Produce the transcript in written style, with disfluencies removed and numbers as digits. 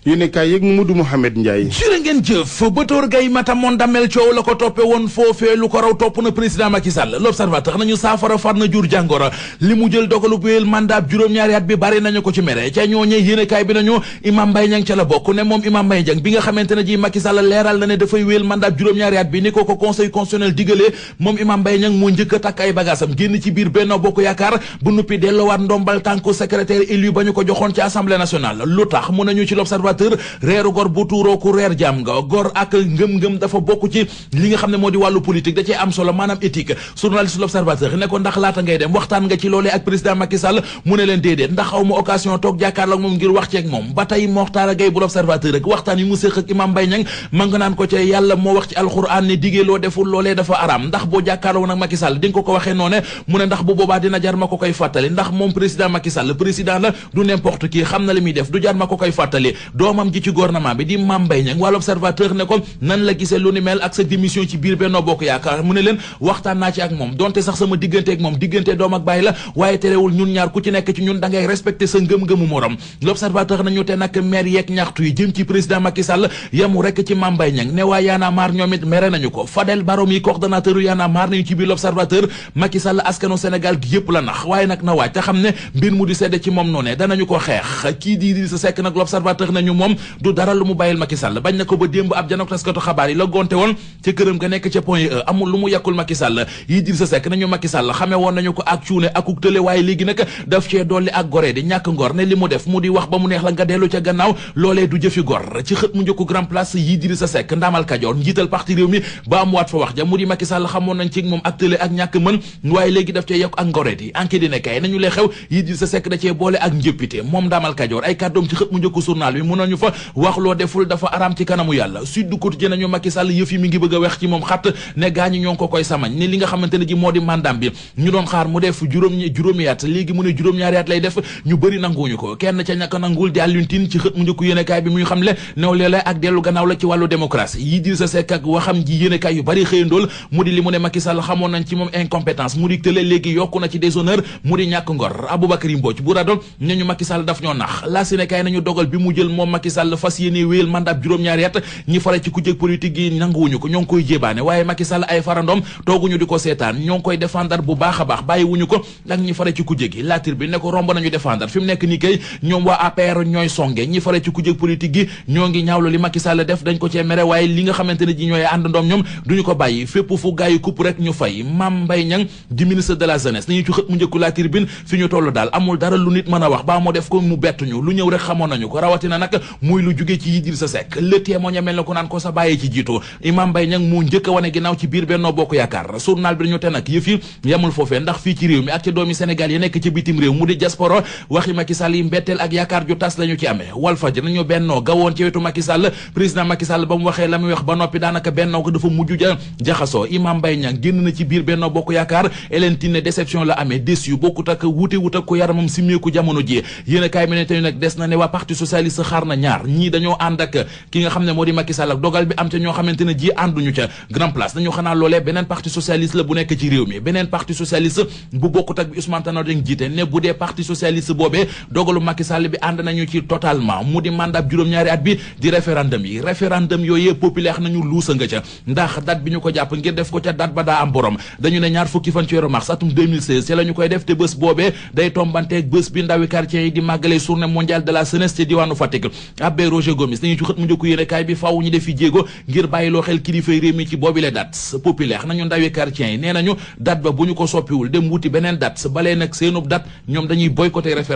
yéen kaay yeeg Mamadou Mouhamed Ndiaye. jërë ngeen jëf Bator Gaye matamoon damel coow la ko toppe woon foofee lu ko raw topp na président Macky Sall. L'Observateur nañu saafara far na jur jàngoro li mu jël dogalu wéyal mandat juróom-ñaari at bi bari nañu ko ci mere ca ñooñe yéen kaay bi nañu Imam Mbaye Niang ca la bokk ne moom Imam Mbaye Niang bi nga xamante ne ji Macky Sall leeral na ne dafay wéyal mandat juróom-ñaari at bi ni ko conseil constitutionnel digalee moom Imam Mbaye Niang moo njëkk a takk ay bagaasam génn ci biir Benno Bokk Yaakaar bu nuppi delloowaat ndombal tànku secrétaire élu ba ñu ko joxoon ci assemblée nationale lu tax mu nañu ci L'Observateur reeru gor bu tuuroo ku reer jàmm nga gor ak ngëm-ngëm dafa bokk ci li nga xam ne moo di wàllu politique da cee am solo maanaam éthique. Journaliste L'Observateur ne ko ndax laata ngay dem waxtaan nga ci loolee ak président Macky Sall mu ne leen déedéet ndax aw ma occasion toog jàkkaarloo ak moom ngir wax ceeg moom ba tey Mokhtar Gaye bu L'Observateur rek waxtaan yi mu séq ak Imam Mbaye Niang ma nga naan ko ca yàlla moo wax ci alxuraan ne digee loo deful loolee dafa araam ndax boo jàkkaarloo nag Macky Sall di nga ko waxee noone mu ne ndax bu boobaa dina jar ma ko koy fàttali ndax moom président Macky Sall président la du n'importe qui xam na li muy def du jar ma ko koy fàttali doomam ji ci gouvernement bi di Mame Mbaye Niang waa L'Observateur ne ko nan la gisee lu ni mel ak sa démission ci biir Benno Bokk Yaakaar mu ne leen waxtaan naa ci ak moom donte sax sama diggante ak moom diggante doom ak baay la waaye terewul ñun ñaar ku ci nekk ci ñun da ngay respecté sa ngëm-ngëmu morom. L'Observateur nañu te nag maire yeeg ñaxtu yi jëm ci président Macky Sall yamu rek ci Mame Mbaye Niang ne waa Y'en a marre ñoom it mere nañu ko Fadel Barome yi coordonnateur yu Y'en a marre nañu ci biir L'Observateur Macky Sall askanu Sénégal gi yëpp la nax waaye nag na waaj te xam ne mbir mu di sedde ci moom noone danañu ko xeex kii di Idrissa Seck nag L'Observateur nañu moom du dara lu mu bàyyil Macky Sall bañ na ko ba démb ab janok taskatu xabaar yi la gonte woon ca këram ga nekk ca Point E amul lu mu yàkkul Macky Sall Idrissa Seck nañu Macky Sall xamee woon nañu ko ak cuune akuk tële waaye léegi nag daf cee dolli ak goree di ñàkk ngor ne li mu def mu di wax ba mu neex la nga dellu ca gannaaw loolee du jëfi gor ci xët mu njëkku Grand Place Idrissa Seck ndaamal Kajoor njiital parti réew mi ba am waat fa wax ja mu di Macky Sall xamoon nañ ci moom ak tële ak ñàkk mën waaye léegi daf cee yokk ak ngoreet yi enquête dina kay nañu lee xew Idrissa Seck da cee boole ak njëppite moom ndaamal Kajoor ay kàddoom ci xët mu njëkku journal bi mun nañu fa wax loo deful dafa araam ci kanamu yàlla Sud Quotidien nañu Macky Sall yëf yi mi ngi bëgg a wex ci moom xat ne gaañu ñoo ngi ko koy samañ ne li nga xamante ne ji moo di mandaam bi ñu doon xaar mu def juróomi at léegi mu ne juróom-ñaari at lay def ñu bëri nanguwuñu ko kenn ca ñàkk nanguwul di Alioune Tine ci xët mu njëkku yéenekaay bi muy xam le new leela ak dellu gannaaw la ci wàllu démocratie Idrissa Seck ak waxam ji yéenekaay yu bëri xëyandool mu di li mu ne Macky Sall xamoon nañ ci moom incompétence mu di tële léegi yokku na ci déshonneur mu di ñàkk ngor Aboubacry Mbodj bu radol ne ñu Macky Sall daf ñoo nax la Sénégal nañu dogal bi mu jël moom Macky Sall fas yéene wéyal mandat juróom-ñaari at ñi fare ci kujje politique yi nanguwuñu ko ñoo ngi koy jébaane waaye Macky Sall ay farandoom tooguñu di ko seetaan ñoo ngi koy défendre bu baax a baax bàyyiwuñu ko ak ñi fare ci kujje gi La Tribune ne ko romb nañu défendre fi mu nekk nii kay ñoom waa APR ñooy songe ñi fare ci kujje politique gi ñoo ngi ñaawlu li Macky Sall def dañ ko cee mere waaye li nga xamante ne ji ñooy àndandoom ñoom duñu ko bàyyi fépp fu gaa yi kupp rek ñu fay Mame Mbaye Niang di ministre de la jeunesse nañu ci xët mu njëkku La Tribune fi ñu toll daal amul dara lu nit mën a wax baa moo def ko mu bettuñu lu ñëw rek xamoon nañu ko rawatina nag muy lu jóge ci Idrissa Seck Le Témoin mel na ko naan ko sa bàyyee ci jiitu Imam Mbaye Niang moo njëkk a wane ginnaaw ci biir Benno Bokk Yaakaar journal bi dañu te nag yëf yi yamul foofee ndax fii ci réew mi ak ci doomi Sénégal yi nekk ci bitim réew mu di diaspora waxi Macky Sall yi mbetteel ak yaakaar ju tas lañu ci amee Walfadjri nañu bennoo gawoon ci wetu Macky Sall président Macky Sall ba mu waxee la muy wax ba noppi daanaka bennoo ko dafa mujj jaxasoo Imam Mbaye Niang génn na ci biir Benno Bokk Yaakaar Hélène Tine déception la amee déçu bokkut ak wuute ko yaramam simmeeku jamono ji yéen a kaay mi ne tey nag des na ne waa parti socialiste xaar na ñaar ñii dañoo ànd ak ki nga xam ne moo di Macky Sall ak dogal bi am ca ñoo xamante ne ji ànduñu ca Grand Place dañu xanaa loolee beneen parti socialiste la bu nekk ci réew mi beneen parti socialiste bu bokkut ak bi Ousmane Tanor Dieng jiite ne bu dee parti socialiste boobee dogalu Macky Sall bi ànd nañu ci totalement mu di mandat juróom-ñaari at bi di référendum yi référendum yooyee populaire nañu luusa nga ca ndax date bi ñu ko jàpp ngir def ko ca date ba daa am borom dañu ne ñaar fukki fan ci weeru mars atum 2016 ci la ñu koy def te bés boobee day tombanteeg bés bi ndawi quartier yi di màggale journée mondiale de la jeunesse ci diwaanu Fatick Abbé Roger Gomis dañu ci xët mu njëkk yéenekaay bi faaw ñu def fi jéego ngir bàyyiloo xel kilifay réew mi ci boobile date populaire nañu ndawi quartier yi nee nañu date ba bu ñu ko soppiwul dem wuti beneen date balee nag seenub date ñoom dañuy boycotté référendum